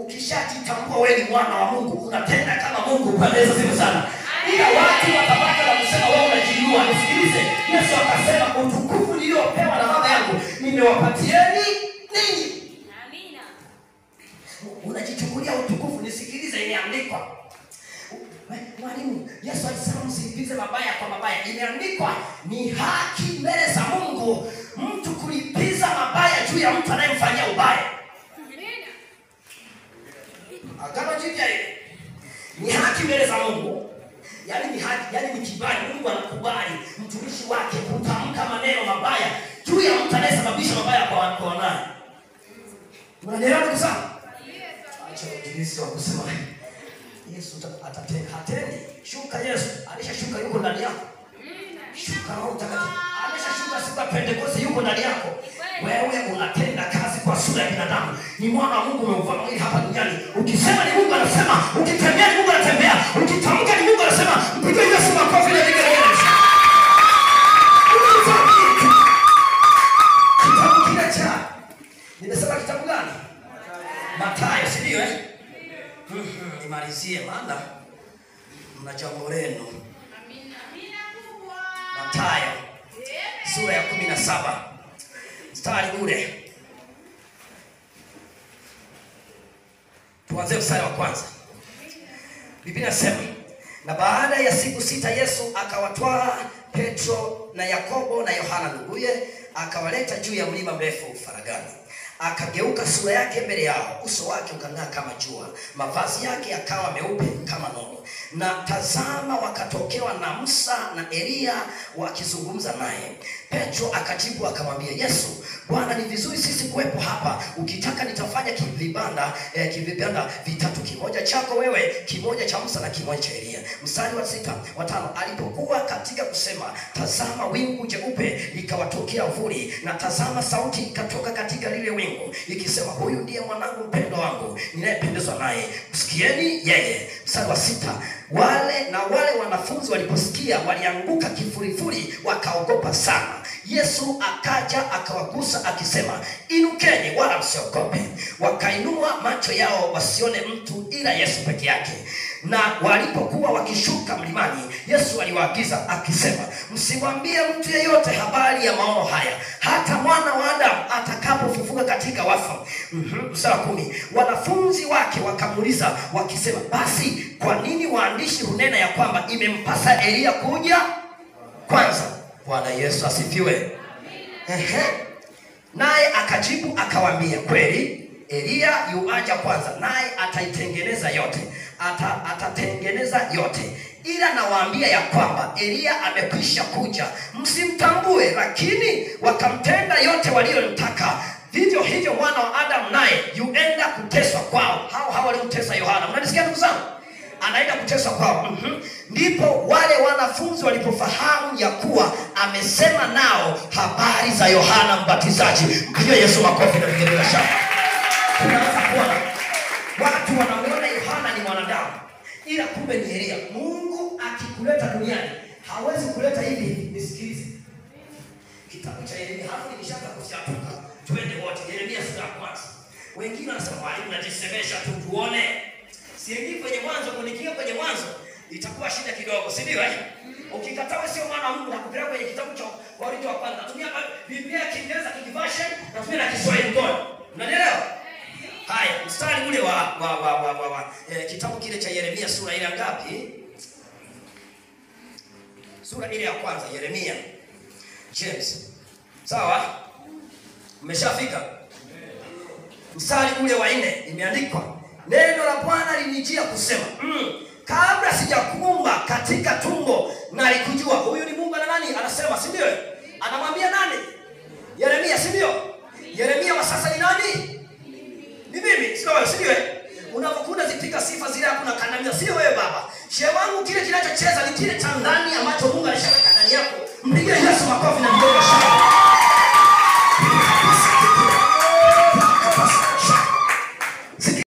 Ukishajitambua wewe ni mwana wa Mungu, unatenda kama Mungu. Bwana Yesu asifiwe sana. Ila watu watabaki na kusema wewe unajiinua. Nisikilize, Yesu akasema utukufu niliopewa na Baba yangu nimewapatieni ninyi. Amina. Unajichukulia utukufu. Nisikilize, imeandikwa. Mwalimu, Yesu alisema msilipize mabaya kwa mabaya. Imeandikwa ni haki mbele za Mungu mtu kulipiza mabaya juu ya mtu anayemfanyia ubaya. Amina. Agano Jipya ile ni haki mbele za Mungu. Yaani ni haki, yaani ni kibali. Mungu anakubali mtumishi wake kutamka maneno mabaya juu ya mtu anayesababisha mabaya kwa wanaye. Unanielewa ndugu zangu? Acha ujinsi wa kusema Yesu atatenda. Hatendi. Shuka Yesu, alishashuka, yuko ndani yako. Shuka Roho Mtakatifu, alishashuka siku ya Pentekoste, yuko ndani yako. Wewe unatenda kazi kwa sura ya binadamu. Ni mwana wa Mungu, umeuvaa mwili hapa duniani. Ukisema ni Mungu anasema, ukitembea ni Mungu anatembea, ukitamka ni Mungu anasema. Mpigie Yesu makofi na vigelegele. Kitabu kile cha, nimesema kitabu gani? Mathayo, si ndio eh? Nimalizie maana mna jambo lenu. Mathayo sura ya 17 mstari ule, tuanze mstari wa kwanza. Biblia inasema, na baada ya siku 6 Yesu akawatwaa Petro na Yakobo na Yohana nduguye, akawaleta juu ya mlima mrefu faragani. Akageuka sura yake mbele yao, uso wake ukang'aa kama jua, mavazi yake yakawa meupe kama nono. Na tazama, wakatokewa na Musa na Eliya wakizungumza naye. Petro akajibu akamwambia Yesu, Bwana, ni vizuri sisi kuwepo hapa. Ukitaka nitafanya kivibanda vitatu, kimoja chako wewe, kimoja cha Musa na kimoja cha Eliya. Mstari wa 6 wa 5, alipokuwa katika kusema, tazama wingu jeupe likawatokea uvuli, na tazama sauti ikatoka katika lile wingu ikisema, huyu ndiye mwanangu mpendwa wangu ninayependezwa naye, msikieni yeye. Mstari wa 6, wale wanafunzi waliposikia walianguka kifurifuri, wakaogopa sana. Yesu akaja akawagusa akisema, inukeni wala msiogope. Wakainua macho yao wasione mtu ila Yesu peke yake. Na walipokuwa wakishuka mlimani, Yesu aliwaagiza akisema, msimwambie mtu yeyote habari ya maono haya, hata mwana wa Adamu atakapofufuka katika wafu. Mstari wa 10, wanafunzi wake wakamuuliza wakisema, basi kwa nini waandishi hunena ya kwamba imempasa Eliya kuja kwanza? Bwana Yesu asifiwe. Ehe. Naye akajibu akawaambia, kweli Eliya yuaja kwanza, naye ataitengeneza yote, atatengeneza yote. Ila nawaambia ya kwamba Eliya amekwisha kuja, msimtambue, lakini wakamtenda yote waliyomtaka. Vivyo hivyo mwana wa Adamu naye yuenda kuteswa kwao. Hao waliomtesa Yohana. Mnanisikia ndugu zangu? Anaenda kuteswa kwao. Ndipo wale wanafunzi walipofahamu ya kuwa amesema nao habari za Yohana Mbatizaji. Mpigie Yesu makofi na vigelegele. Tunaanza kuona watu wanamuona Yohana ni mwanadamu, ila kumbe ni Eliya. Mungu akikuleta duniani hawezi kuleta hivi hivi. Nisikilize, kitabu cha Yeremia, hapo nimeshaanza kushatuka. Twende wote Yeremia sura ya kwanza. Wengine wanasema mwalimu, najisemesha tu tuone. Siingii kwenye mwanzo, kunikia kwenye mwanzo itakuwa shida kidogo, si ndio eh? Ukikataa sio mwana wa Mungu na kupeleka kwenye kitabu cha Wakorintho wa kwanza. Natumia Biblia ya Kiingereza King Version, natumia na Kiswahili mkono. Unanielewa? Haya, mstari ule wa kitabu kile cha Yeremia sura ile ngapi? Sura ile ya kwanza Yeremia. James. Sawa? Umeshafika? Mstari ule wa 4 imeandikwa, neno la Bwana linijia kusema, kabla sijakuumba katika tumbo nalikujua. Huyu ni Mungu ana nani? Anasema, si ndio? Anamwambia nani? Yeremia, si ndio? Yeremia wa sasa ni nani? Ni mimi, sio wewe, si ndio? Unapokuwa zipika sifa zile hakuna kandamiza, sio wewe baba. Shehe wangu, kile kinachocheza ni kile cha ndani ambacho Mungu alishaweka ndani yako. Mpigie Yesu makofi na mdomo.